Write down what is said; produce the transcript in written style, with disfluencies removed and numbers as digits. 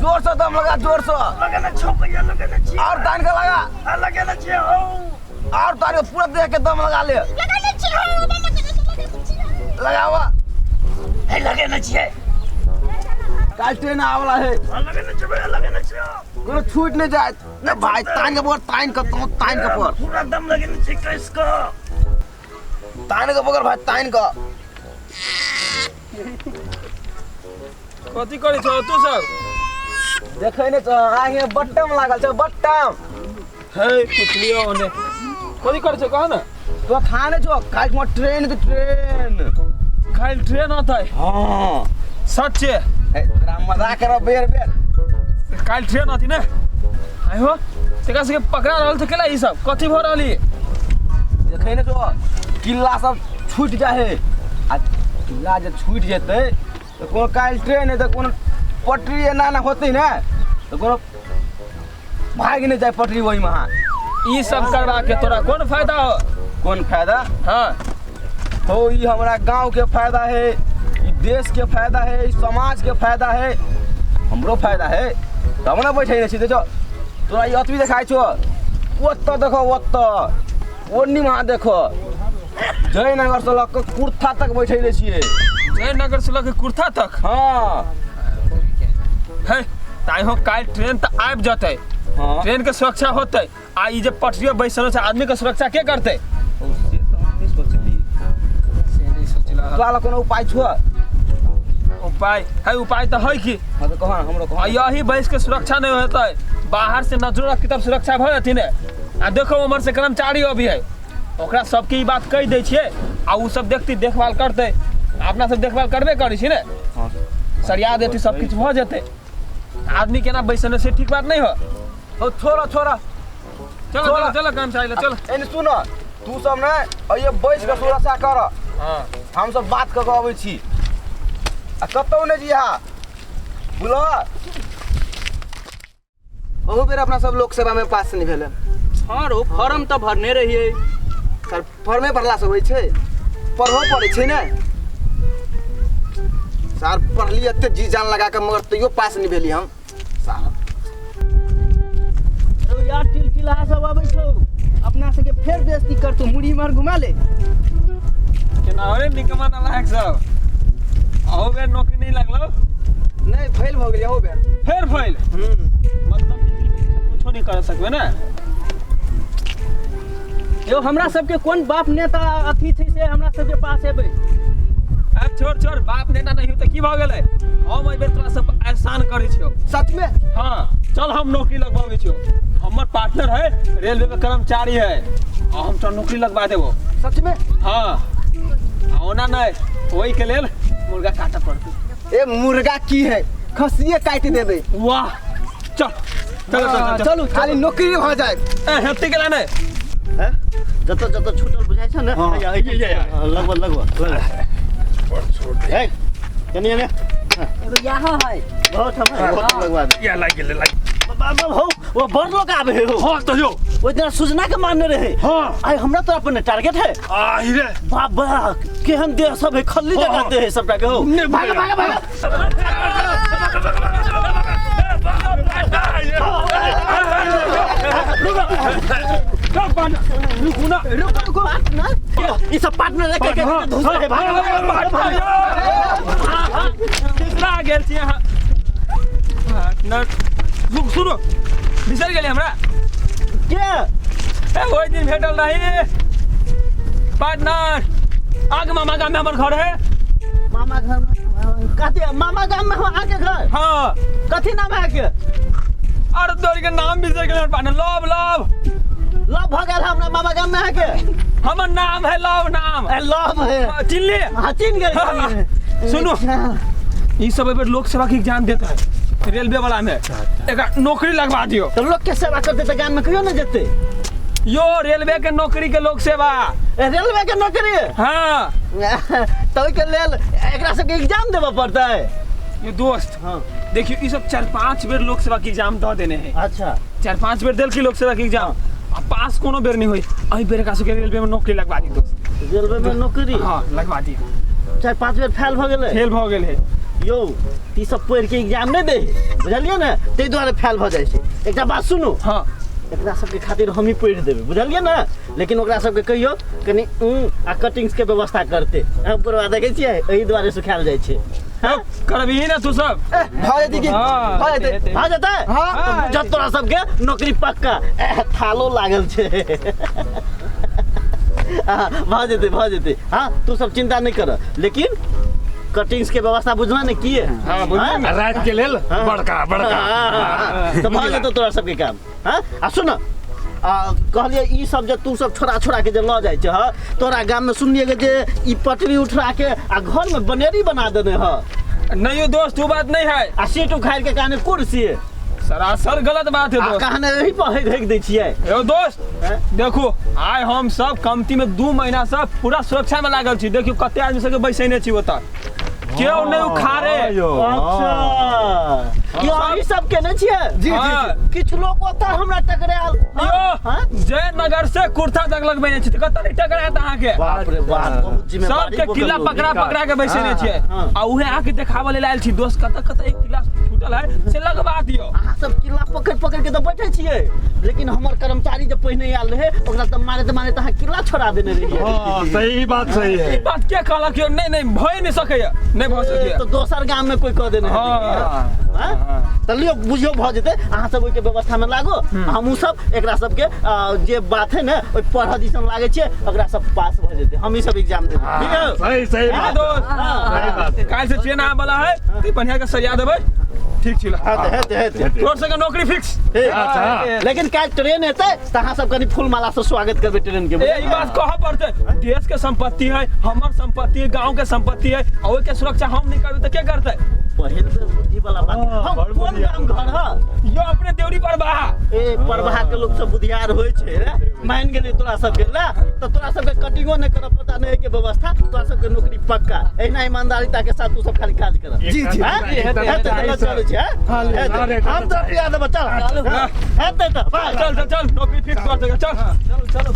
जोर से दम लगा, जोर से। लगेने छौ भैया, लगेने छी। और तान के लगा। आ, लगेने छी हौ। और तान के पूरा देह के दम लगा ले। लगेने छी हौ, मामा के लगेने छी। लगावा। हे, लगेने छियै। काल ट्रेन आवला है। आ, लगेने छी भैया, लगेने छी। कोनो छूट नहीं जाए ना भाई, तान के पकड़, तान के, तो तान के पकड़। पूरा दम लगेने छी कस के। तान के पकड़ भाई, तान के। कथी करै छौ तू सब? देखै नै छौ, आगे बट्टम लागल छौ, बट्टम। हे, पुछलियो ओने कथी करै छौ, कह न। तो था नै छौ, काल्हि में ट्रेन के ट्रेन। काल्हि ट्रेन अतै? हाँ। सच्चे? हे, तोरा मजाक करब बेर बेर। काल्हि ट्रेन अथी ने? आइ हो, तेकरा सबके पकड़ा रहल छै केला ई सब कथी भऽ रहल ई? देखै नै छौ, किल्ला सब छूटि जाइ है। आ किल्ला जे छूटि जेतै तऽ कोनो काल्हि ट्रेन हेतै, कोनो पटरी एना एना होतै ने तऽ कोनो भागि नहि जाय पटरी ओहिमे। अहाँ ई सब करबा के तोरा कोन फायदा हो? कोन फायदा? हाँ। हो, ई हमरा गाँव के फायदा है, ई देश के फायदा है, ई समाज के फायदा है, हमरो फायदा है, तब ने बैठे छी। देखो तोरा ई अतबी देखाइ छौ, ओतऽ देखो, ओतऽ ओन्नी वहाँ देखो, जयनगर से लऽ कऽ कुर्था तक बैठे छियै। जयनगर से लऽ के कुर्था तक? हाँ। हे, ताइ हो, काल्हि ट्रेन तऽ आबि जेतै। हाँ। ट्रेन के सुरक्षा होतै, आ ई जे पटरियो बैसल छै, आदमी के सुरक्षा के करतै? ओ, से तऽ हम नहि सोचली। से नहि सोचलह? तोरा लग कोनो उपाय छौ? उपाय है, उपाय तऽ है की। हाँ, तऽ कह हमरो, कह। आ यही बैस के सुरक्षा नहीं होतै, बाहर से नजर रख तब सुरक्षा भऽ जेथिन ने। आ देखो, उम्हर से कर्मचारी अभी है, ओकरा सबके ई बात कहि दै छियै आ उ सब देखती, देखभाल करतै। अपना सब देखभाल करबे करै छी ने। हाँ। सरिया देती, सब किछु भऽ जेतै। आदमी केना बैसल से ठीक बात नहीं हो। ओ, छोड़ा छोड़ा। चलो। छोड़ा। चलो चलो, कर्मचारी ले चलो। एने सुन, तू सब ने अइये बैस के सुरक्षा कर। हाँ। हम सब बात कऽ के अबै छी, आ कतौ नहि जिहा, बुझल? ओहू बेर अपना सब लोकसभा में पास नहीं भेलै। हाँ रो, फॉर्म तऽ भरने रहियै। सर, फॉर्मे भरला से होइ छै? पढ़ो पड़ै छै ने सर। पढ़ली एते जी जान लगा के, मगर तैयो पास नहीं भेली हम सार। रौ यार, टिलटिलहा सब अबै छौ, अपना सबके फेर बेइज्जती करतौ, मुड़ी मार घुमा ले। केना हो रे निकमा नालायक सब, अहू बेर नौकरी नहीं लगलो? नहीं, फेल भऽ गेली अहू बेर। फेर फेल? मतलब जिंदगी में कुछो नहीं कर सकबे ने? यौ, हमरा सबके कोन बाप नेता अथी छै से हमरा सबके पास एबै? अब छोड़ छोड़, बाप नेता नहीं हो तऽ की भऽ गेलै? हम एहि बेर तोरा सब एहसान करै छियौ। सच में? हाँ, चल, हम नौकरी लगवाबै छियौ। हमर पार्टनर है, रेलवे में कर्मचारी है, आ हम तोरा नौकरी लगवा देबो। सच में? हाँ, आ ओना नहि, ओहिके लेल मुर्गा काटऽ पड़तै। ए, मुर्गा की है, खसिए काटि देबै। वाह, चल चल चल चल। चलू, खाली नौकरी भऽ जाए। ए, हेती गेला नहि? जतऽ जतऽ छूटल बुझाइ छै ने, लगबऽ लगबऽ लगबऽ। हे, कनि एने। एगो यहाँ है। बहुत हम बहुत लगवा दे। या लागि गेलै, लागि। बाबा हौ, वो बड़ लोग आबे है हो। हाँ तऽ यौ। ओहि दिना सुजना के मारने रहे। हाँ। आइ हमरा तोरा पर टारगेट है। आ रे। बाबा, केहन देह सब है, खल्ली जकाँ देह है सबटा के हो। भाग भाग भाग। रुकू ना। रुको रुको ई सब पार्टनर रख के धुस रहे, भाग भाग भाग। बिसरा गेल छी अहाँ पार्टनर। रुक, सुनो, बिसरि गेली हमरा? के? ए, ओहि दिन भेटल रही पार्टनर, आग मामा गाम में हमर घर है। मामा घर में कथी? मामा गाम में हम आके घर? हाँ। कथी नाम है के? अरे तोर के नाम बिसरि गेल पार्टनर, लव लव। लव भऽ गेल हमरा मामा गाम में आके। हमर नाम है लव नाम। ए, लव है। चिन्हली? हाँ, चिन्ह गेल। सुनू, ई सब एहि बेर लोक सेवा के एग्जाम देता है रेलवे वाला में, एकरा नौकरी लगवा दियो। तऽ लोक के सेवा करते तऽ गाम में कहियो ने जेतै। यो, रेलवे के नौकरी के लोक सेवा। ए, रेलवे के नौकरी? हाँ। तऽ ओहिके लेल एकरा सबके एग्जाम देबऽ पड़तै? ये दोस्त। हाँ। देखियो, ई सब 4-5 बेर लोक सेवा के एग्जाम दऽ देने है। 4-5 बेर देलकी लोक सेवा के एग्जाम आ पास कोनो बेर नहीं हुई। एहि बेर एकरा सबके रेलवे में नौकरी लगवा दी दोस्त। रेलवे में नौकरी? हाँ, लगवा दी। 4-5 बेर फेल भऽ गेलै? फेल भऽ गेल है। यौ ई सब पढ़ि के एग्जाम नहि दे बुझलियै ने, ताहि दुआरे फेल भऽ जाइ छै। एकटा बात सुनू, हाँ एकरा सबके खातिर हमही पढ़ि देबै, बुझलियै ने? लेकिन ओकरा सबके कहियौ कनि आ कटिंग्स के व्यवस्था करतै। बुढ़वा देखै छियै, एहि दुआरे सुखायल जाइ छै। हाँ करबही ना तू सब? भऽ जेतै की, भऽ जेतै, भऽ जेतै। हाँ। बुझत तोरा सबके नौकरी पक्का। थालो लागल छै। भऽ जेतै, भऽ जेतै। हाँ तू सब चिंता नहि कर, लेकिन कटिंग्स के व्यवस्था बुझला ने की? हाँ, बुझलियै ने। रात के लेल बड़का बड़का तऽ भऽ जेतौ तोरा सबके काम। हाँ आ सुन, आ कहलियै ई सब जे तू सब छोड़ा छोड़ा के जे लऽ जाइ छह, तोरा गाम में सुनलियै जे ई पटरी उठा के आ घर में बनेरी बना देने ह। नहीं यो दोस्त, वो बात नहीं है। आ सीट उखाड़ के कहने कुर्सी। सरासर गलत बात है आ दोस्त। कहने एही पर हेक हेक दै छियै। यो दोस्त देखो, आइ हम सब कमती में 2 महीना से पूरा सुरक्षा में लागल छी। देखियो कते आदमी सबके बैसेने छी ओतऽ, केओ नहीं उखाड़े। अच्छा, यो अही सब केने छियै? जी जी। हाँ। किछु लोग ओतऽ हमरा टकरायल। यो जयनगर से कुर्ता तक लगबेने छी, कतऽ नहीं टकरायत अहाँके? बाप रे बाप, बहुत जिम्मेवारी। सबके किला पकड़ा पकड़ा के बैसेने छियै। हाँ। आ उहे आके देखाबऽ लेल आयल छी दोस्त, कतऽ कतऽ एक किला छूटल है से लगवा दियौ। अहाँ सब किला पकड़ पकड़ के तऽ बैठे छियै, लेकिन हमर कर्मचारी जब पहिने आयल रहे ओकरा तऽ मारैत मारैत अहाँ किला छोड़ा देने रहियै। हाँ सही बात, सही है। ई बात के कहलक यौ? नहीं नहीं, भए नहीं सकैया, नहीं भऽ सकैया। तऽ दोसर गाम में कोई कह देने हेतै। हाँ। हाँ? तऽ लियौ बुझियौ भऽ जेतै। अहाँ सब ओहिके व्यवस्था में लागो, हमहूँ सब एकरा सबके जे बात है ने ओहि पढ़ऽ दिसन लागै छियै, ओकरा सब पास भऽ जेतै, हमही सब एग्जाम देबै। ठीक है? सही सही हाँ बात, दोस्त, सही बात। काल्हि से ट्रेन आबै वाला है, तऽ बढ़िया के सरिया देबै। ठीक छी। हेतै हेतै हेतै। तोर सबके नौकरी फिक्स। ठीक। अच्छा। लेकिन काल्हि ट्रेन एतै तऽ अहाँ सब कनि फूल माला से स्वागत करबै ट्रेन के। ए ई बात कहऽ पड़तै, देश के संपत्ति है, हमर संपत्ति है, गांव के संपत्ति है, आ ओहि के सुरक्षा हम नहीं करबै तऽ के करतै? पहिल बेर बुद्धि वाला बात। हम बड़ कोन बुद्धियार। गाम घर ह? यो अपने देवरी पर बा। ए परभा के लोग सब बुधियार होइ छै रे, मान गेलै तोरा सबके। ला तऽ तोरा सबके कटिंगो नहि करऽ पता नहि के व्यवस्था, तोरा सबके नौकरी पक्का। एहिना ईमानदारिता के साथ तू सब खाली काज कर। जी जी। हेतै तऽ चलै छै। हेतै, हम तऽ पिया देबै, चल हेतै तऽ बाय। चल चल चल, नौकरी फिक्स कर देगा, चल चलो चलो।